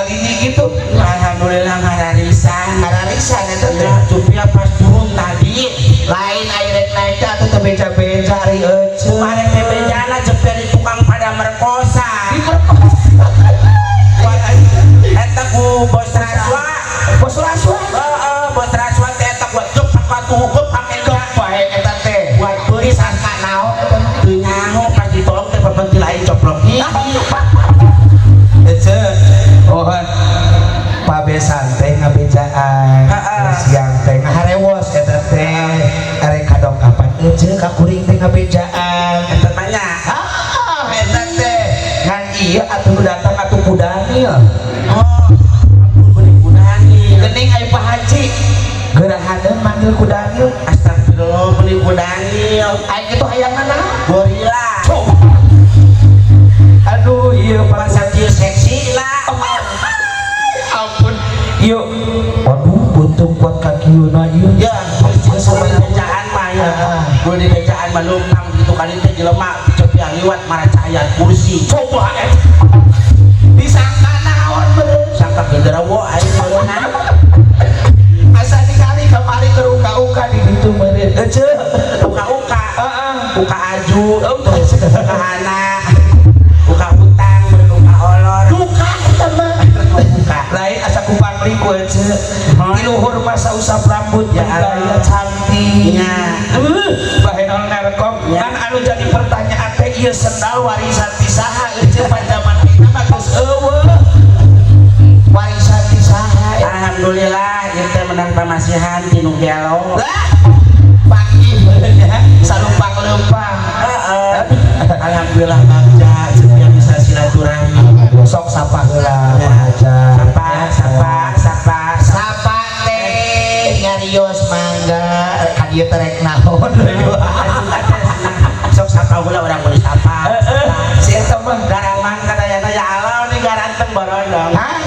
galini gitu. Alhamdulillah ngararisan. Ngararisan eta teh. Ya, Cepia pas turun tadi. Lain aya rek naik teh atuh teu beja-beja ari ece. Kemarin bebejana Cepia di tukang pada merkosa. Eta ku bos rasuah. Bos rasuah. Heeh, bos rasuah teh eta kuat gepak atuh gepak eta. Bae eta teh. Buat beuris. Disangka naon eta mah? Teu nyaho pas ditolong teh papentil aing coplok gigi. Ece, oh pabesan teh ngabejaan. Heeh. Siang teh ngaharewos eta teh. Arek kadongkapan ece ka kuring teh ngabejaan. Eta tanya. Ah, eta teh. Ngan ieu atuh nu datang atuh ku Daniel. Oh, ampun beli ku Daniel. Geuning aya Pak Haji. Gerahaneun manggil ku Daniel. Astagfirullah, beli ku Daniel. Aing itu hayangna naon? Gorila. Coba. Aduh, iya Pak. Masa kieu seksi lah. Ampun. Yuk. Waduh, buntung kuat kakiuna ieu. Ya, sama di becaan mah ya. Gue di becaan mah numpang gitu kali teh jelema Cepia liwat maraca ayat kursi. Coba eh. Disangka naon beureum? Sangka genderuwo aing meureunna. Asa dikali kamari keur uka-uka di ditu meureun. Ece. Uka-uka. Heeh. Uka aju, uka hana, uka utang, uka olor. Duka eta mah. Uka. Lain asa ku pangli ku ece. Di luhur masa usap rambut Ya ya gaya Allah. Cantik. Nya. Bahenol narkom. Ya. Kan anu jadi pertanyaan teh ieu sendal warisan ti saha ece, panjaman ayeuna mah geus euweuh. Warisan ti saha eta? Alhamdulillah ieu teh menang pamasihan ti nu gelo. Lah, panggih meureun ya, salumpang leumpang. Heeh. Alhamdulillah bagja Cepia bisa silaturahmi. Sok sapa heula, Pak Haja. Sapa, sapa, sapa. Sapa teh nyarios mangga ka dieu teh rek naon. Sok sapa heula, urang mun sapa. Si eta mah. Garaman katanya, ya Allah nih garanteng borondong. Hah?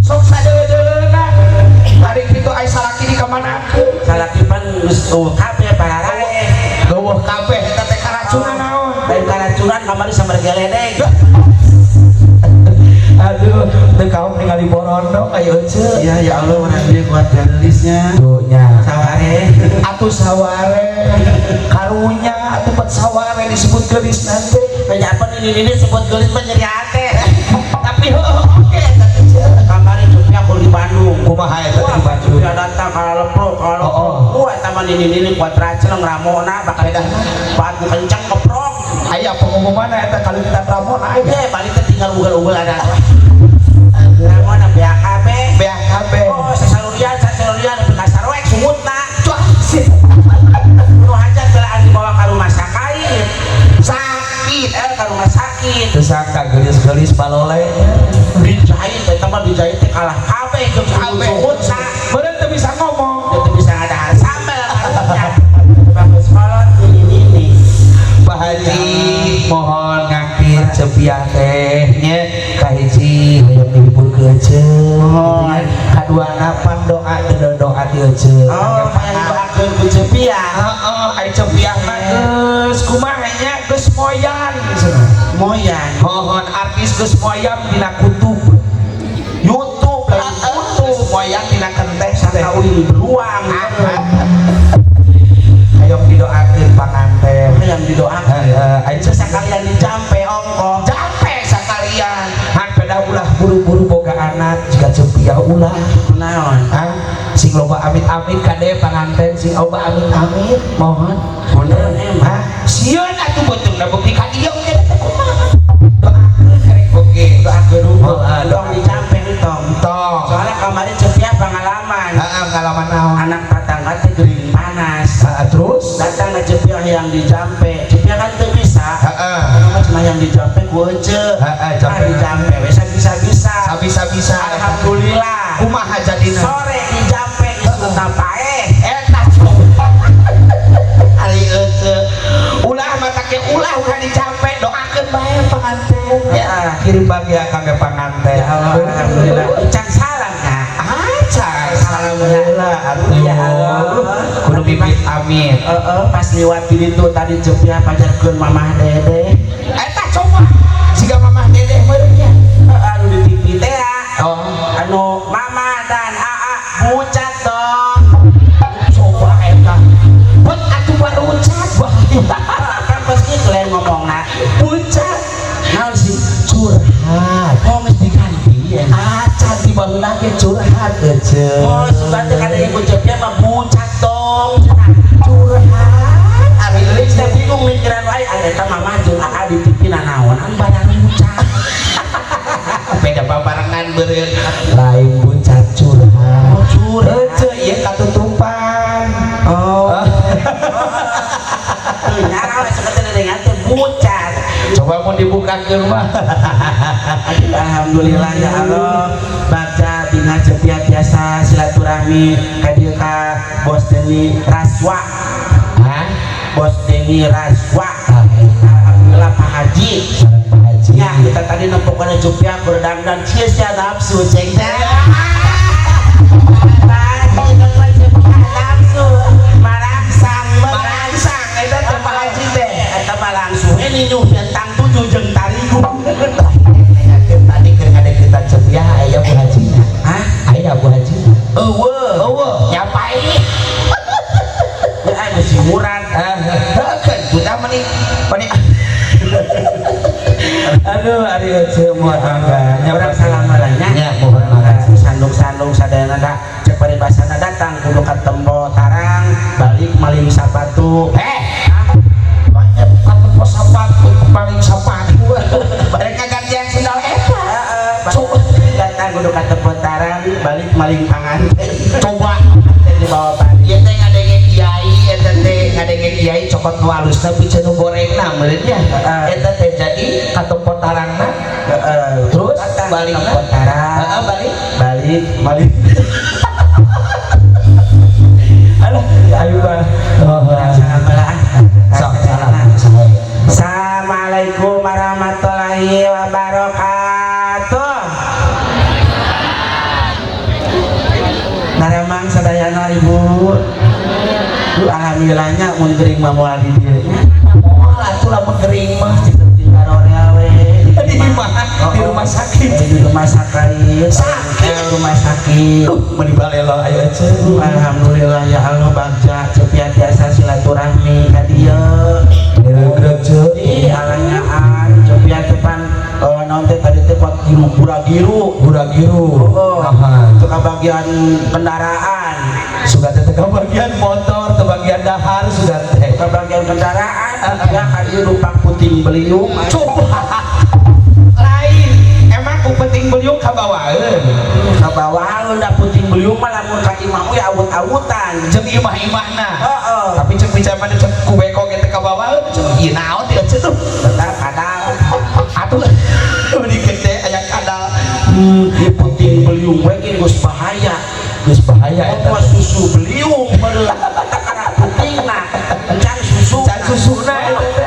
Sok sadeuleuleuna. Bari kitu ai salaki di kamanakeun? Salaki pan geus eueuh kabeh pararae. Geuweuh kabeh eta teh karacunan naon? Lain karacunan, kamari sambar geledek. Aduh, teu kaum ningali borondong ayo ece. Iya, ya Allah, urang dia kuat geulisnya. Tuh nya. Saware. Atuh saware. Karunya atuh pat saware disebut geulis nanti. Banyak apa ini sebut geulis mah nyeri hate. Tapi heuh oke eta teh ce. Kamari Cepia aku di Bandung. Kumaha eta teh di Bandung? Cepia datang ka lepro ka lepro. Oh, Wah, taman ini kuat raceleng ramona bakal Beda. Batu kencang keprok. Aya pengumuman eta kaleutan Ramona aya. Eh, balik teh tinggal ugal-ugal ada. Ramona BAKB. BAKB. Oh, sasalurian, sasalurian nepi ka saroek sungutna. Cuah sih. Nu hajat belaan dibawa ka rumah sakit. Sakit. Eh, ka rumah sakit. Tersangka geulis-geulis baloleh. Dijahit eta mah, dijahit teh kalah kabeh jeung Kabeh. sungutna. Meureun teu bisa ngomong. Dia teu bisa ngadahar sambel karunya. Bagus kolot ini. Pak Haji mohon ngangkir Cepiah teh nya, kahiji hoyong dihibur ke ece. Mohon. Kaduana pan doa teu doa ti ece. Oh, hayang doakeun ku Cepiah. Heeh, ai Cepiah mah geus kumaha nya, geus moyan cenah. Moyan. Mohon, artis geus moyan dina kutub. YouTube lagi. Geus moyan dina kenteh teh. Sangka uing beruang. Hayang didoakeun panganten. Hayang didoakeun. Heeh, ai Sekalian dijampe ongkoh. Jampe sakalian. Han peda ulah buru-buru boga anak jika Cepiah ulah. Naon? Ah, sing loba amit-amit kade panganten, sing loba amit-amit mohon. Mohon emang. Ah, sieun atuh beuteungna bukti ka dieu ge teh kumaha. Doakeun karek oge. Doakeun. Oh, ah, Tong dijampe entong. Tong. Soalnya kemarin Cepiah pengalaman. Heeh, pengalaman naon? Anak tetangga teh gering panas. Heeh, terus? Datang ke Cepiah yang dijampe. Cepiah kan teu bisa. Heeh. Karena mah cuma yang dijampe ku ece. Heeh, jampe. Ah, dijampe we bisa-bisa. Bisa-bisa. Alhamdulillah. Kumaha jadina? Sore dijampe isuk paeh. Eta ari ece. Ulah mata ke ulah ulah dijampe, doakeun bae panganten. Ya, kirim bagia kangge panganten. Ya Allah, alhamdulillah. Can salam ya. Acan salam heula atuh. Ya Allah. Kudu bibit amit. Heeh, pas liwat di ditu tadi Cepiah pajarkeun Mamah Dede. Eta coba siga Mamah Dedeh meureun nya. Heeh, anu di Curhat ece. Oh, sugan teh kada ibu Cepia mah bucat dong cenah. Curhat. Ari leutik teh bingung mikiran wae ah eta mama jeung aa di TV nanaonan barang bucat. Beda babarengan beureun. Lain bucat, curhat. Oh, curhat. Ece ieu katutupan. Oh. Tuh nyara sebetulnya dengan teh bucat. Coba mau dibukakeun mah. Aduh, alhamdulillah ya Allah. Baca dina Cepia biasa silaturahmi ka dieu ka Bos Deni Raswa. Hah? Bos Deni Raswa. Ah, eta. Alhamdulillah Pak Haji. Sareng Pak Haji. Ya, kita tadi nempokana Cepia berdangdan cia sia nafsu ceng teh. Tadi nempok Cepia nafsu marangsang. Marangsang eta teh Pak Haji teh. Eta mah langsung ini nyuh bentang tujuh jeung tarigu. Nanyakeun tadi keur ngadeukeutan Cepia aya Bu Haji. Hah? Aya Bu Haji. Eueuh. Eueuh, nyapai. Ya aya si murad. Ah, heukeun kita meni meni. Aduh, ari ece moal mangga. Nya. Urang salam nya. Nya, mohon makasih. Sandung-sandung sadayana da cek paribasana datang kudu ka tempo tarang balik maling sapatu. Eh, banyak kata sepatu, paling sepatu. Mereka gantian sendal eta. Heeh, Coba. Datang kudu ka tempo tarang balik maling panganten. Coba. Di bawah padi. Ieu teh ngadenge kiai, eta teh ngadenge kiai cokot nu alusna piceun nu gorengna meureun nya. Heeh. Eta teh jadi ka tempo tarangna. Heeh. Terus datang balikna? tempo tarang. Heeh, balik. Balik balik. Alah, ayo bah. Salam lah. Sok salam. Assalamualaikum warahmatullahi wabarakatuh. Naramang sadayana Ibu. Duh, alhamdulillahnya mun gering mah moal di dieu nya. Moal atuh lamun gering mah. Di karorel we. Di imah, di rumah sakit. Eh, di rumah sakit. Sakit. Eh, rumah sakit. Duh, meuni balelo ayo ece. Duh, alhamdulillah ya Allah bagja Cepia tiasa silaturahmi ka dieu. Regreg ce. Ih, alanyaan Cepia depan naon teh tadi teh pot giru gura-giru. Gura-giru. Oh, Aha. itu ke bagian kendaraan. Sudah teh ke bagian motor, ke bagian dahar sudah teh. Ke bagian kendaraan, ya kan ieu numpang puting beliung. Coba. Lain, emang ku puting beliung kabawaeun. Ka bawah da puting beliung mah lamun ka imah we awut-awutan. Jeung imah-imahna. Heeh. Tapi cek bicara mana cek ku beko ge teh kabawaeun, cek ieu naon teh ece tuh. Bentar kadal. Atuh meuni gede aya kadal. Di puting beliung we ge geus bahaya. Geus bahaya eta. Apa susu beliung meureun eta kana putingna. Encan susu. Can susuna eta teh.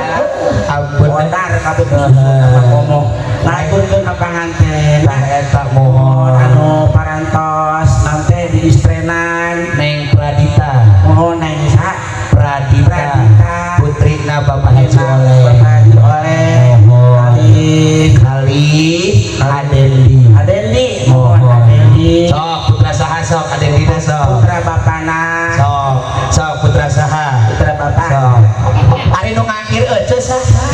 Ampun. Botar kabeh susu sama ngomong. Ngaturkeun ka panganten. Tah eta mohon. Anu parantos nanti di istrenan. Neng Pradita. Mohon neng sa Pradita, Pradita. Putrina Bapak Haji Oleh. Bapak Haji Oleh. Mohon. Kali Kali Adendi. Adendi, mohon Mohon. Adendi. Sok putra saha sok Adendi teh sok. Putra bapana. Sok, sok putra saha. Putra bapak. Sok. Ari nu ngangkir ece saha?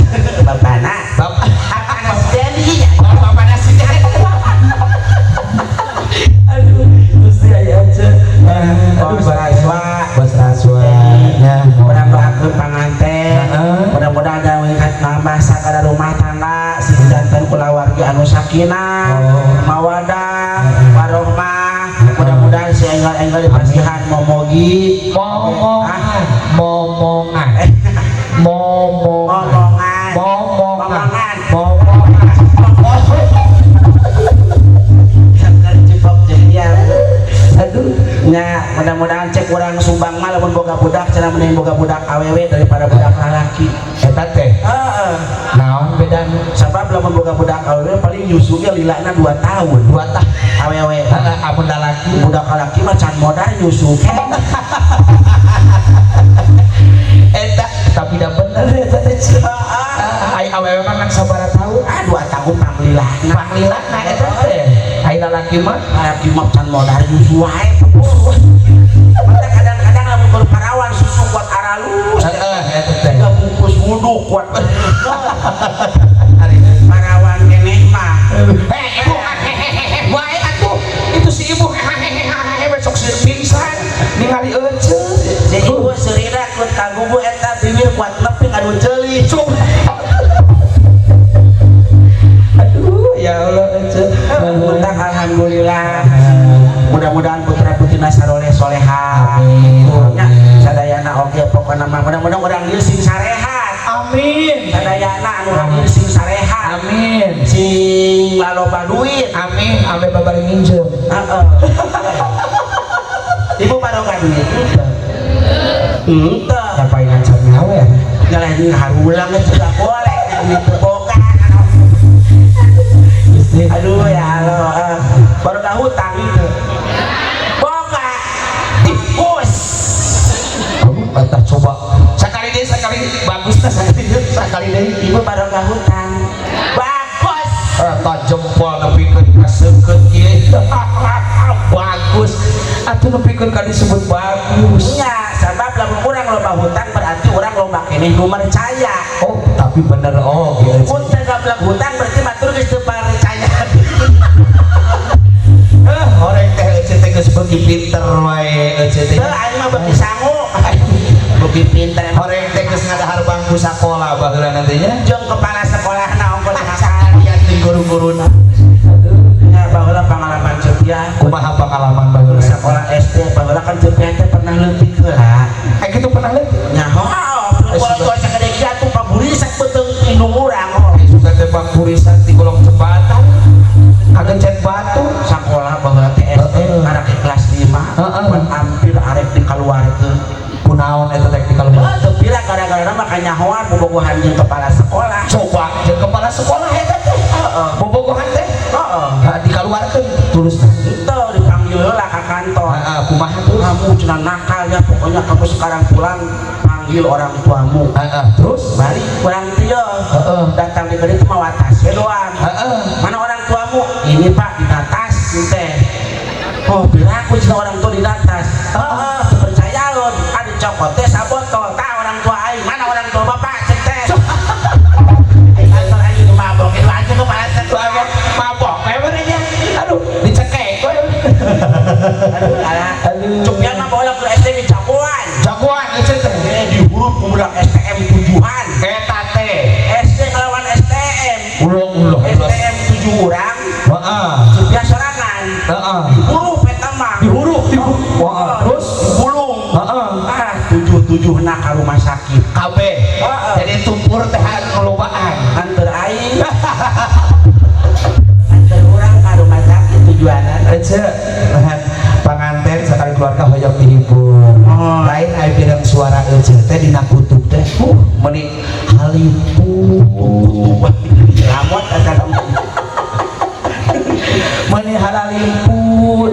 Bapana. Bapak. Bapana si Dendi ya. Bapak nasi. Aduh, Gusti aya ece. Aduh, Bos Raswa. Bos Raswa. Ya, Mudah doakeun panganten. Heeh. Mudah-mudahan ada meningkat nambah sakada rumah tangga sing janten kulawargi anu sakinah, Oh. mawadah, warohmah. Mudah-mudahan si enggal-enggal dipasihan momogi. Momongan, momongan. Momongan. Momongan. Momongan. Momongan. Momongan. Sakar cipok jenial. Aduh. Nya, mudah-mudahan cek urang Sumbang mah lamun boga budak cenah mending boga budak awewe daripada budak lalaki. Eta teh Heeh. naon bedana? Sabab lamun boga budak awewe paling nyusunya lilana 2 tahun. 2 tahun. Awewe. Heeh, amun lalaki Budak lalaki mah can modal nyusu. Eta tapi da bener eta teh. Ai awewe mah kan sabaraha tahun? Ah, 2 tahun panglilana. Panglilana eta teh. Ai lalaki mah Lalaki mah can modal nyusu wae. Mata kadang-kadang lamun berparawan susu kuat aralus. Heeh, eta teh. Tiga bungkus wudhu kuat. Parawan keneh mah. Eh, ibu, hehehe, wae atuh. Itu si ibu. ngaruceuli. Coba. Aduh, ya Allah, Ece. Tentang alhamdulillah. Mudah-mudahan putra putrina saroleh soleha. Amin. Nya Amin. sadayana oge, pokona mah mudah-mudahan urang dieu sing sarehat. Amin. Sadayana anu hadir sing sarehat. Amin. Sing laloba duit. Amin. Ame babari minjem. Heeh. Ibu baroga duit. Henteu. Ngapain ngancam nyawa ya? Nyalahin harulang itu tidak boleh. Duit boga. Istri. Aduh, ya Allah. Eh, baroga hutang itu. Boga. Tikus. Kamu entah coba. Sekali deh, sekali bagus dah sekali deh, sekali deh. Ibu baroga hutang. Bagus. Eta jempol nepikeun ka seukeut kieu. Bagus. Atuh nepikeun ka disebut bagus. Nya, sebab lamun urang loba hutang berarti urang loba keneh nu percaya. Oh, tapi bener oh gitu. Mun teu gablek hutang berarti batur geus teu percaya. Eh, orang teh euceut teh geus beuki pinter wae euceut teh. Teu, aing mah beuki sangu. Beuki pinter emang. Orang teh geus ngadahar bangku sakola baheula nantinya. Jeung kepala sekolahna ongkos hakal. Lihat di guru-guruna. Nya, baheula pengalaman Cepiah. Kumaha pengalaman baheula? Sekolah SD baheula kan Cepiah teh pernah leutik heula. Eh, kitu pernah leutik? Nyaho. Kalau sagede kieu atuh paburisak beuteung indung urang. Oh. Suka teh pangkurisan di kolong jembatan. Kagencet batu. Sekolah baheula teh SD arek di kelas 5 pan hampir arek dikaluarkeun. Kunaon eta teh dikaluarkeun? Heuh, teu pira gara-gara mah kanyahoan bobogohan jeung kepala sekolah. Coba jeung kepala sekolah eta teh. Heeh. Bobogohan teh. Heeh. Ha, dikaluarkeun tulusna. Henteu, dipanggil heula ka kantor. Heeh, kumaha tuh? Kamu cenah nakal ya, pokoknya kamu sekarang pulang panggil orang tuamu. Heeh, terus? Balik kurang tieu. Datang di itu mah watas we doang. Mana orang tuamu? Ini, Pak, di atas teh. Oh, piraku cenah orang tua di atas. Heeh, teu percayaeun. Ada cokot teh sabotol. Tah orang tua aing, mana orang tua bapak cek teh. Aing kantor aing nu mabok, itu aja kepala sekolah. Mabok, mabok we merenya. Aduh, dicekek we. Aduh, alah. Aduh. Cupian mah baheula ke SD di jagoan. Jagoan euceut teh. Eh, dihuruf ku budak STM tujuhan. Eta teh. SD ngelawan STM. Ulah ulah. STM 7 orang, Cupian sorangan. Dihuruf eta mah. Dihuruf, dihuruf. Wah, terus? Digulung. Ah, 7-7na ka rumah sakit. Kabeh. Heeh. Jadi tumpur teh anu lobaan. Anter aing. Anter urang ka rumah sakit tujuanna. Ece, panganten sekali keluarga hoyong dihibur. Oh. Lain aya pirang suara Ece teh dina kutub teh. Meuni halimpu. Lamot eta. Meuni halalimpu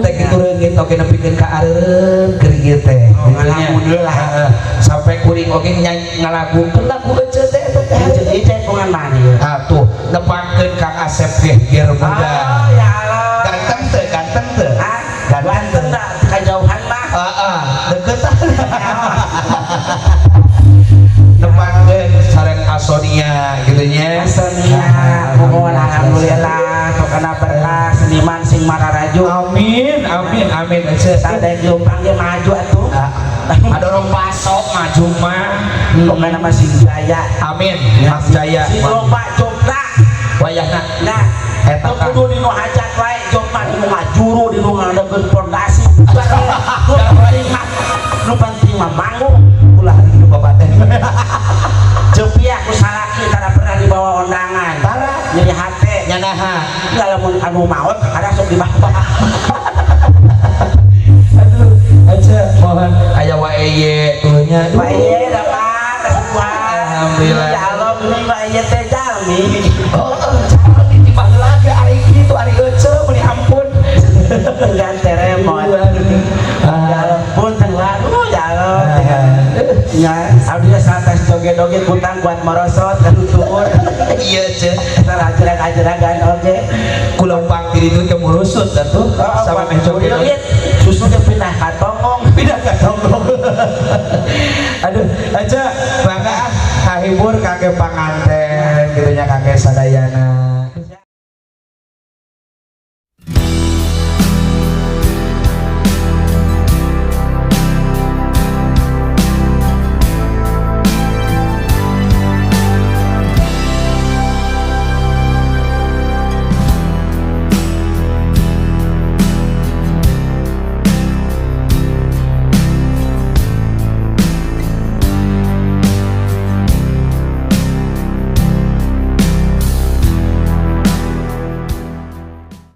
teh kitu reungit oge nepikeun ka areureun keur ieu teh. Oh, Gitu nya. ngalamun heula. Heeh. Sampai kuring oge ngalagukeun lagu Ece teh eta teh. Ieu cekungan mana ieu? Ah tuh, nepangkeun Kang Asep Gehger muda. Oh, ya Allah. Ganteng teu, ganteng teu? Hah? Ganteng Ganteng teu? dah kajauhan mah. Heeh, deket. Nepangkeun sareng Asonia gitu nya. Asonia, mohon alhamdulillah pokokna berkah seniman sing mararaju. Amin, amin, amin. Ece. Sadaya gelombang ge maju atuh. Ada orang pasok maju mah. Pokokna mah sing jaya. Amin. Mas Jaya. Sing loba jobna. Wayahna. Nah, Eta teu kah. kudu dinu hajat wae job mah dinu ngajuru, dinu ngadegeun pondasi. Nu penting mah, nu penting mah manggung. Ulah di bapak teh. Cepiah ku salaki tara pernah dibawa undangan. Tara. Nyeri hate. Nyanaha. Enggak, lamun anu maot kadang sok dibawa. Aduh, aja mohon aya wae tuh nya. Pak Iye dapat kesembuhan. Alhamdulillah. Ya Allah, beli Pak Iye teh jalmi. Oh, calon di baheula ge ari kitu ari ece meuni ampun. Dengan teremot. Ya Allah, punten waduh ya Allah. Ya, abdi santas joget-joget kutang kuat merosot kan tuur. Iya, ce. Salah ajaran-ajaran oge. Kulempang diri itu ke murusut atuh sama meh joget. Joget. Susu ge pindah ka tonggong. Pindah ka tonggong. Aduh, aja bangga ah kahibur kage panganten.